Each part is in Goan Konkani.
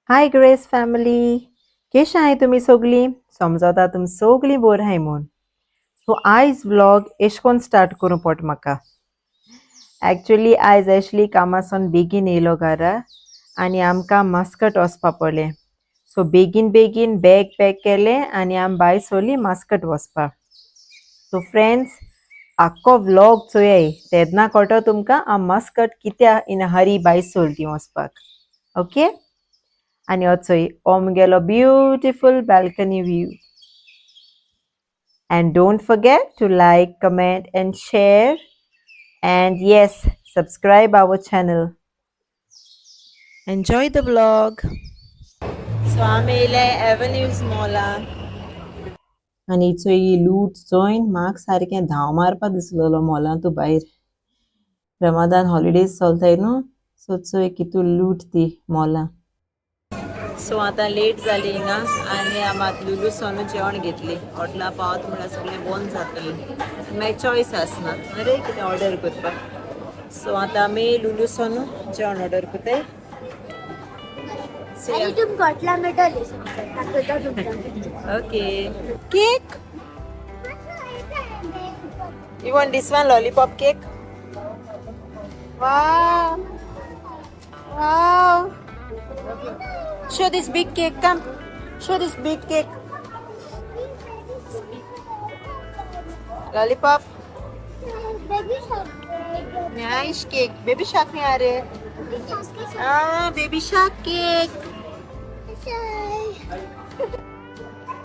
हाय ग्रेस फॅमिली, केश आहाय तुमी सोगलीं? समजता तुमी सोगलीं बोर आहाय म्हूण. सो आयज व्लॉग एश कोन स्टार्ट करूं पोट म्हाका. एक्चुली आयज एशली कामासून बेगीन येयलो घरा आनी आमकां मास्कट वचपा पडलें. सो बेगीन बेगीन बॅग पॅक केलें आनी आमी भायर सरलीं मास्कट वचपाक. सो फ्रेंड्स, आख्खो व्लॉग चोयाय, तेन्ना कळटलो तुमकां आमी मास्कट कित्या इन हरी भायर सरलीं वचपाक. ओके, आनी हो चोय, हो मुगेलो beautiful balcony view. And don't forget to like, comment and share, and yes, subscribe our channel. Enjoy the vlog. So आमी येयले एव्हन्यूज मॉलान आनी चोय ही लूट चोयन म्हाका सारकें धांव मारपा दिसलेलो मॉलांतू भायर. रमादान हॉलिडेज चलताय न्हू, सो चोय कितू लूट ती मॉलां. सो आतां लेट जाली हिंगा आनी आमी आतां लुलू सोनू जेवण घेतली. हॉटेला पावत म्हळ्यार सगळें बंद जातलें, मागीर चॉयस आसना अरे कितें ऑर्डर करपाक. सो आतां आमी लुलू सोनू जेवण ऑर्डर करताय. आनी तुमकां हॉटेला मेळटली, दाखयता तुमकां. Okay, cake. You want this one, lollipop cake? Wow. Wow. Show this big cake, come. Show this big cake. Lollipop. Baby shark. Nice cake. Baby shark नहीं आ रहे. Ah, baby shark cake.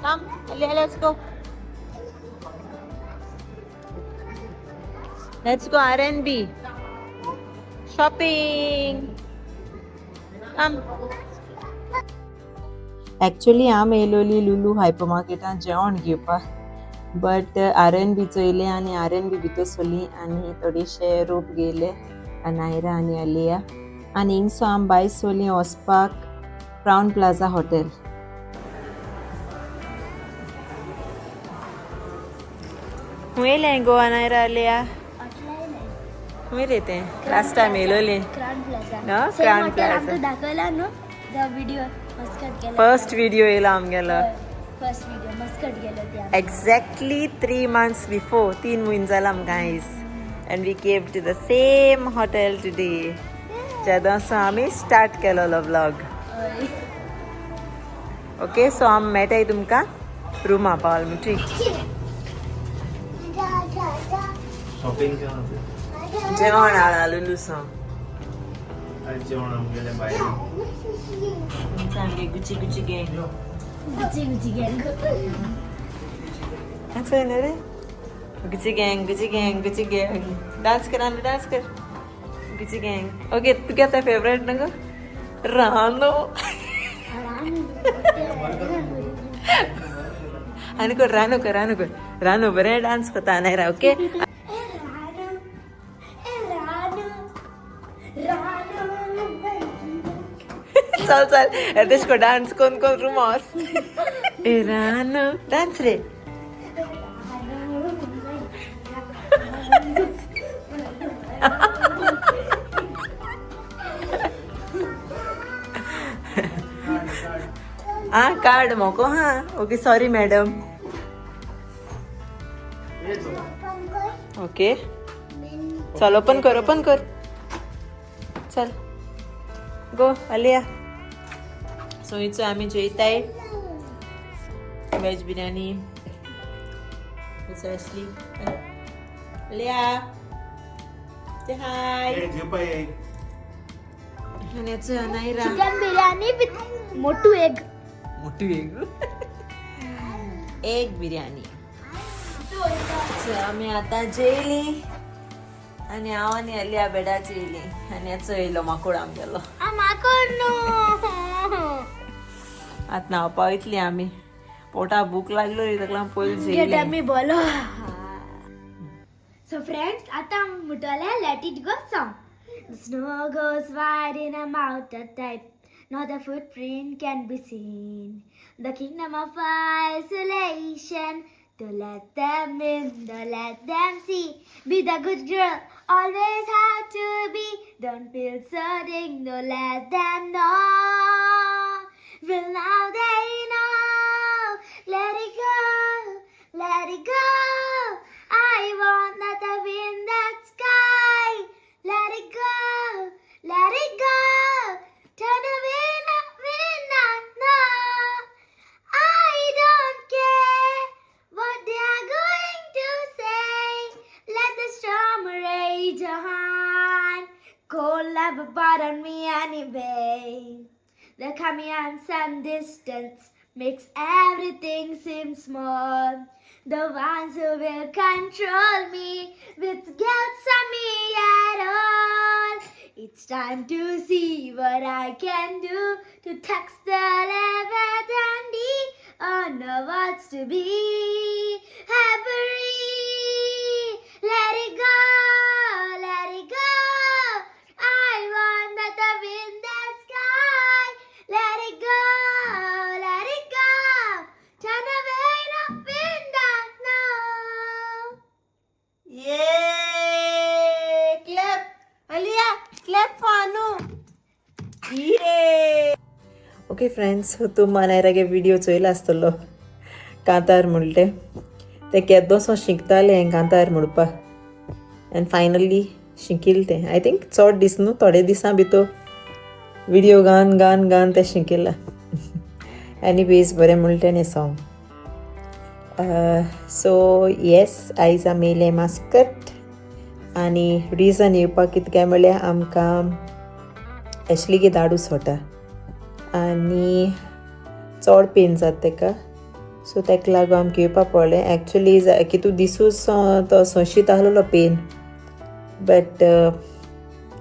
Come, let's go. Let's go R&B. Shopping. Come. Actually आमी येयलोली लुलू हायपर मार्केटान जेवण घेवपाक, बट are N बी चोयलें आनी are N बी भितर सरली आनी थोडेशे रोप घेयले अनायरा आनी अलिया. आनी हिंगसो आमी भायर सरलीं वचपाक क्रावन प्लाझा हॉटेल. खंय येयलें गो अनायरा अलिया? खंय येयलें तें लास्ट टायम येयलोलीं? Crown Plaza. No, same Crown hotel Plaza. आमकां दाखयला न्हू त्या व्हिडिओ, मस्कट गेलो. फर्स्ट व्हिडिओ येयला आमगेलो. फर्स्ट व्हिडिओ मस्कट गेलो ते आमी. Exactly 3 months before, 3 म्हयने जाला आमकां आयज, and we came to the same hotel today जेदोसो आमी स्टार्ट केलोलो व्लॉग. हय. ओके, सो आमी मेळटाय तुमकां रुमा पावल म्हणटी. शॉपिंग केलं. जेवण हाडा लुलूसो. आज जेवण आमगेलें भायर. सामके गुची गुची गँग. गुची गुची गँग. चोय न्हू रे, Gucci gang, Gucci gang, Gucci gang. Dance कर आनी डांस कर. गुची गँग. ओके, तुगे आतां फेवरेट न्हू गो रानो. आनी कर, रानो कर, रानो कर, रानो बरें डांस करता अनायरा. ओके. चल चल, तेश को डांस कोन कोन रुमोस. ए रानो, डांस रे. आ कार्ड मोको. हा, ओके, सॉरी मॅडम. ओके, चल, ओपन कर, ओपन कर. चल गो अलिया. सो हिचो आमी जेयताय वेज बिर्याणी. असली अलिया, say hi. जेवपा ये. आनी याचो अनायरा. चिकन बिर्याणी विथ मोटू एग. मोठी एग, एग बिर्याणी. सो आमी आतां जेयली आनी हांव आनी अलिया बेडाचेर येयली आनी याचो येयलो माकोड आमगेलो. माकोड न्हू. आतां न्हांवपा वयतली आमी, पोटा भूक लागलो रे, ताका लागून पयलीं गेट जेयले. आमी बोलो. सो फ्रेंड्स, आतां म्हणटले let it go song. The snow goes white in a mountain type, not a footprint can be seen. The kingdom of isolation, to let them in, to let them see. Be the good girl, always have Don't feel certain, no, let them know. Well, now they know. Let it go, let it go. I want not up in that sky. Let it go, let it go. Turn away, not, will not know. I don't care what they are going to say. Let the storm rage on. Cold never bother me anyway. The coming and some distance makes everything seem small. The ones who will control me with guilt on me at all. It's time to see what I can do to tax the level and the honor what's to be. Happy. Let it go, let it go. I want that up in the sky. Let it go, let it go. Turn away up in the snow. Yay! Clap! Alia, clap for Anu. Yay! Okay friends, तूं मानायरागे व्हिडिओ चोयला आसतलो कांतार म्हणटे तें केदोसो शिकतालें कांतार म्हणपा आनी फायनली शिकिल तें. I think चड दीस न्हू, थोडे दिसां भितर व्हिडिओ गान गान गान तें शिकिलां. एनीवेज, बरें म्हणलें तें सॉंग. सो येस, आयज आमी येयले मास्कट आनी रिजन येवपाक कितें काय म्हणल्यार आमकां एशलीगे दाडू सोटा आनी चड पेन जाता तेका. सो तेका लागून आमकां येवपा पडलें. एक्चुली कितू दिसूच तो सोंशीत आहलोलो पेन, बट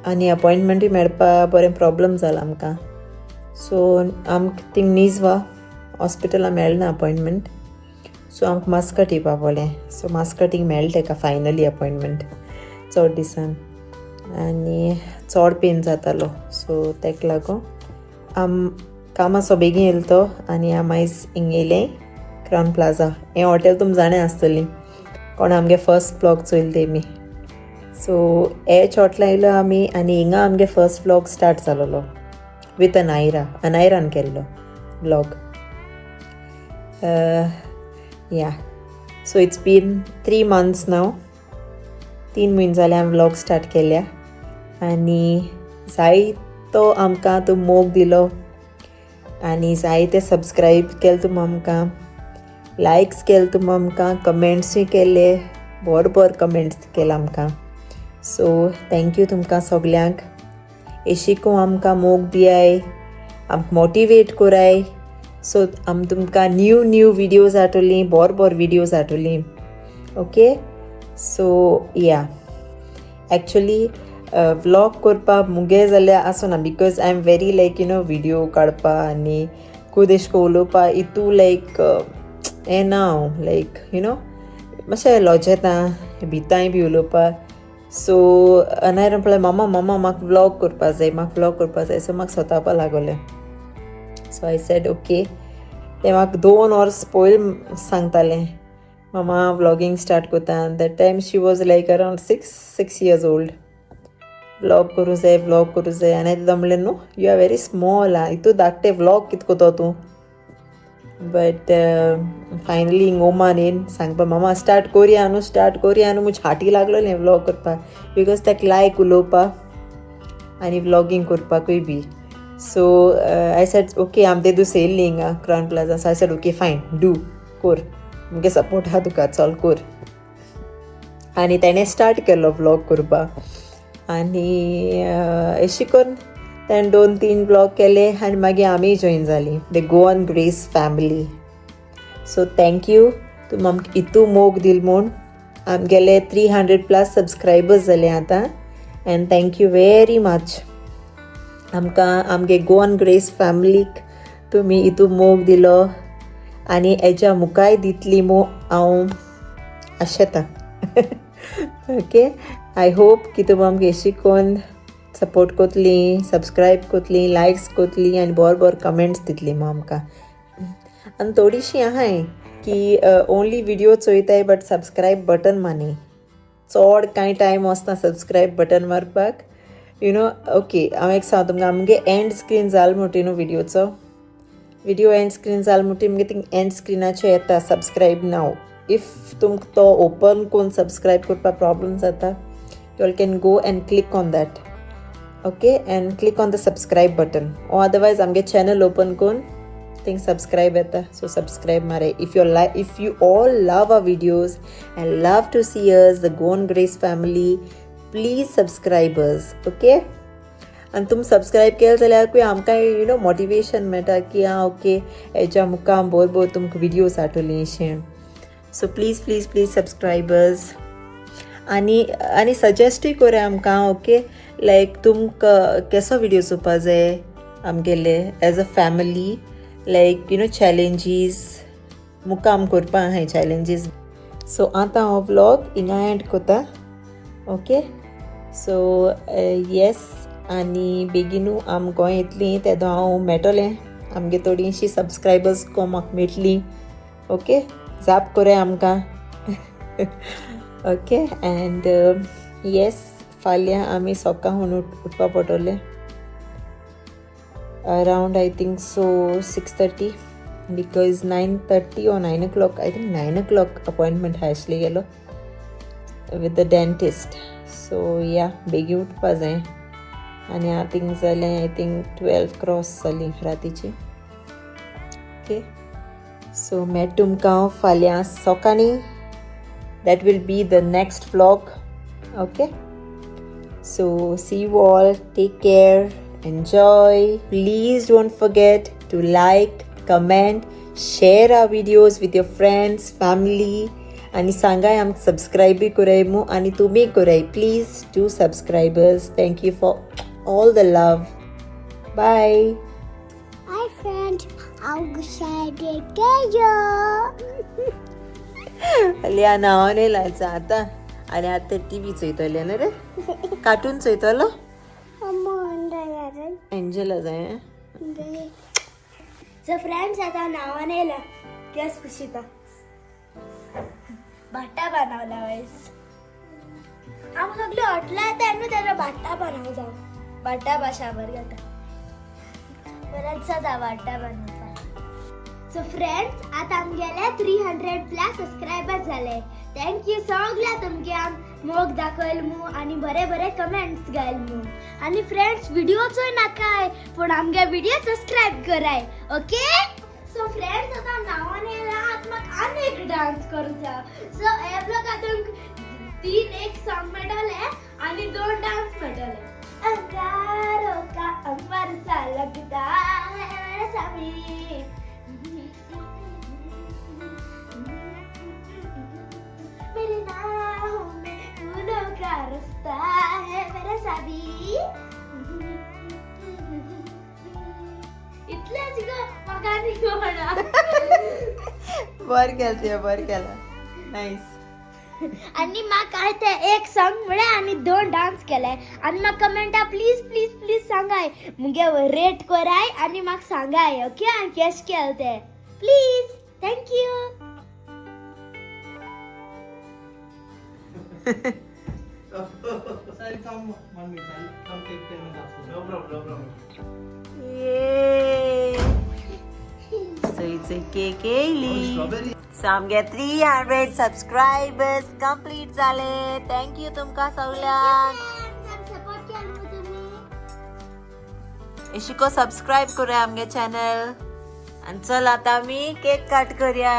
आनी अपॉयंटमेंटूय मेळपा बरें प्रॉब्लम जाला आमकां. सो आमकां थिंग निजवा हॉस्पिटलां मेळना अपॉयंटमेंट, सो आमकां मास्कट येवपा पडलें. सो मास्कटींग मेळ्ळें तेका फायनली अपॉयंटमेंट चड दिसान आनी चड पेन जातालो. सो तेका लागून आम कामाचो बेगीन येयलो तो आनी आम आयज हिंग येयले क्रावन प्लाजा. हें हॉटेल तुमी जाणा आसतलीं कोण आमगे फर्स्ट व्लॉग चोयले तेमी. सो हेच हॉटेलां येयलो आमी आनी हिंगा आमगे फर्स्ट व्लॉग स्टार्ट जालोलो विथ अनायरा. अनायरान केल्लो vlog. Yeah, so it's been 3 months now. 3 म्हयने जाले हांवें व्लॉग स्टार्ट केल्या आनी जायतो आमकां तूं मोग दिलो आनी जायते सबस्क्रायब केले तुमी आमकां, लायक्स केले तुमी आमकां, कमेंट्सूय केले, बरे बरे कमेंट्स केले आमकां. सो thank you तुमकां सगल्यांक. एशिको आमकां मोग दियाय, आमकां मोटिवेट कराय, सो आम तुमकां न्यू न्यू विडियोज हाडटलीं, बरे बरे videos हाडटलीं. Okay, so yeah, actually vlog करपाक मुगे जाल्यार आसना because I am very like video काडपा आनी खूद एशें कोन्न उलोवपा इतू लायक हें ना हांव लायक you know मातशें लॉजेता भिताय बी उलोवपाक. सो अनायरा म्हणलें, मामा मामा, म्हाका व्लॉग करपा जाय, म्हाका व्लॉग करपा जाय. सो म्हाका सतावपा लागोलें. So I said okay. तें म्हाका 2 वर्स पयलीं सांगतालें, मामा व्लॉगींग स्टार्ट करता. That time she was like around 6 years old. Vlog करूं जाय, व्लॉग करूं जाय. आनी हांवें म्हणलें, न्हू, you are very small आं, इतू धाकटें व्लॉग कित कोतो तूं? बट फायनली ओमान येवन सांगपा, मामा स्टार्ट कोरया न्हू, स्टार्ट कोरया न्हू. मुज हाटी लागलोलें व्लॉग करपाक because ताका लायक उलोवपा आनी व्लॉगींग करपाकूय बी. So I said okay. आम ते दीस येयल्ली हिंगा crown plaza. So I said, okay, fine, do कोर, मुगे सपोर्ट आहा तुका, चल कोर. आनी तेणें स्टार्ट केलो व्लॉग करपाक आनी अशें करून तेणें दोन तीन व्लॉग केले आनी मागीर आमी जॉयन जालीं the Goan Grace family. So thank you तुमी आमकां इतू मोग दिल म्हूण. आमगेले 300+ सबस्क्रायबर्स जाले आतां and thank you very much. आमकां आमगे गोवन ग्रेस फॅमिलीक तुमी इतू मोग दिलो आनी हेज्या मुखाय दितली म्हूण हांव आशेतां. ओके, I hope की तुमी आमकां अशी कोन्न सपोर्ट कोतली, सबस्क्रायब कोतली, लायक्स कोतली आनी बरे बरे कमेंट्स दितली म्हूण आमकां. आनी थोडीशीं आहाय की ओनली विडियो चोयताय बट सबस्क्रायब बटन मानी. चड कांय टायम वचना सबस्क्रायब बटन मारपाक. You know okay हांव एक सांग तुमकां, आमगे एंड स्क्रीन जाल म्हणटी न्हू विडियोचो, विडियो एंड स्क्रीन जाल म्हणटी मगे थिंग एंड स्क्रिनाचेर येता सबस्क्रायब नाव. If तुमकां तो ओपन करून सबस्क्रायब करपाक प्रॉब्लम जाता, you all can go and click on that, okay, and click on the subscribe button. Or otherwise आमगे चॅनल ओपन करून थिंग सबस्क्रायब येता, सो सबस्क्रायब मारे. If you like, if you all love our videos and love to see us, the Goan Grace family, please subscribe us, okay. आनी तुमी सबस्क्रायब केलें जाल्यारकूय आमकां you know motivation मेळटा की आं ओके हेच्या मुखार बरोबर तुमकां विडियोज हाडटली अशें. So please please please subscribe us. आनी आनी सजेस्टूय कोराय आमकां, ओके, लायक तुमकां केसो विडियो चोवपा जाय आमगेले as a family, like you know challenges मुखार आम करपा आहाय चॅलेंजीस. सो आतां हांव व्लॉग हिंगा एंड कोता, ओके. सो येस, आनी बेगीनू आम गोंय येतलीं तेदो हांव मेळटलें आमगे थोडीशीं सबस्क्रायबर्स को म्हाका मेळटलीं, ओके. जाप कोराय आमकां, ओके. अँड येस, फाल्यां आमी सकाळ उठपा पडटलें around I think so 6:30, because 9:30 or 9 o'clock, I think 9 o'clock appointment आसली गेलो with the dentist. So yeah, बेगीन उठपा जाय. आनी आतां थिंग जालें I think 12 cross जाली रातीची, ओके. सो मेळ तुमकां फाल्यां सकाळीं. That will be the next vlog, okay. So see you all, take care, enjoy. Please don't forget to like, comment, share our videos with your friends, family. आनी सांगाय आमकां सबस्क्रायबूय कराय मू आनी तुमी कराय. Please do subscribe us. Thank you for all the love. Bye. Hi friends, I'll केयो. अलिया नांव न्ही लायचा आतां. आनी आतां टीवी चोयतलें न्हू रे, कार्टून चोयतलो. एंजला जाय. सो फ्रेंड्स, आता नावाने येयला केस पुशिता भाटा बनवला वयस. आम सगळे हॉटला येता आनी ताका भाटा बनव जाव भाटा भाशाबर घेता बरेंच जाता भाटा बनवपाक. सो फ्रेंड्स, आतां आमगेले 300+ सबस्क्रायबर्स जाले. Thank you सगळ्या तुमगे आम मोग दाखयल मू आनी बरे बरे कमेंट्स घायल मू. आनी फ्रेंड्स, व्हिडिओ चोय नाकाय पूण आमगे व्हिडिओ सबस्क्रायब कराय, ओके. सो फ्रेंड्स, आतां नावान येयला. आतां म्हाका आनी एक डान्स करूं. सो हे ब्लॉगात तुमकां तीन एक सॉंग मेळटले आनी दोन डान्स मेळटले. अंगारों का अंबर सा लगता है मेरा सामी, मेरे नाव में फूलों का रास्ता है मेरा साबी. इतलेच गो, म्हाका न्ही कोणा. बरें केलें तुवें, बरें केलां, नायस. आनी म्हाका ते एक सॉंग म्हळें आनी दोन डान्स केले. आनी म्हाका कमेंटा प्लीज प्लीज प्लीज सांगाय, मुगे रेट कराय आनी म्हाका सांगाय, ओके, आनी केश केलें तें please. Thank you. Sir, come one minute. I'll come take payment after. No problem, no problem. Yay! So it's a cake येयली. Strawberry. So आमगे 300 सबस्क्रायबर्स कंप्लीट जाले. Thank you तुमकां सगल्यांक. सपोर्ट केलो तुमी. इशिको सबस्क्रायब करूया आमगे चॅनल. आनी चल आतां आमी केक कट करूया.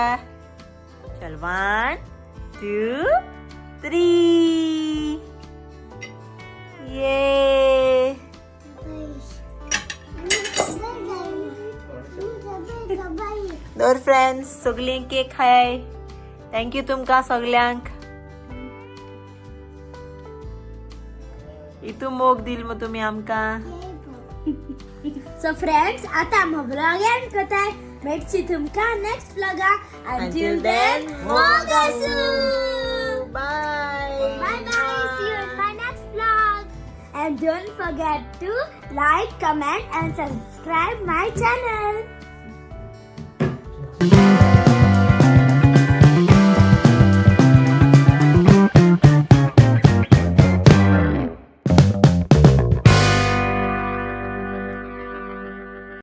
चल, 1 2 3. ये. दर फ्रेंड्स, सगळीं केक खाय. Thank you तुमकां सगल्यांक. इतू मोग दिल मग तुमी आमकां. सो फ्रेंड्स, आतां आम व्लॉग एंड करताय. मेळची तुमकां नेक्स्ट व्लॉगा. Until then, मोग आसूं. Bye. Bye bye. See you in my next vlog. And don't forget to like, comment and subscribe my channel.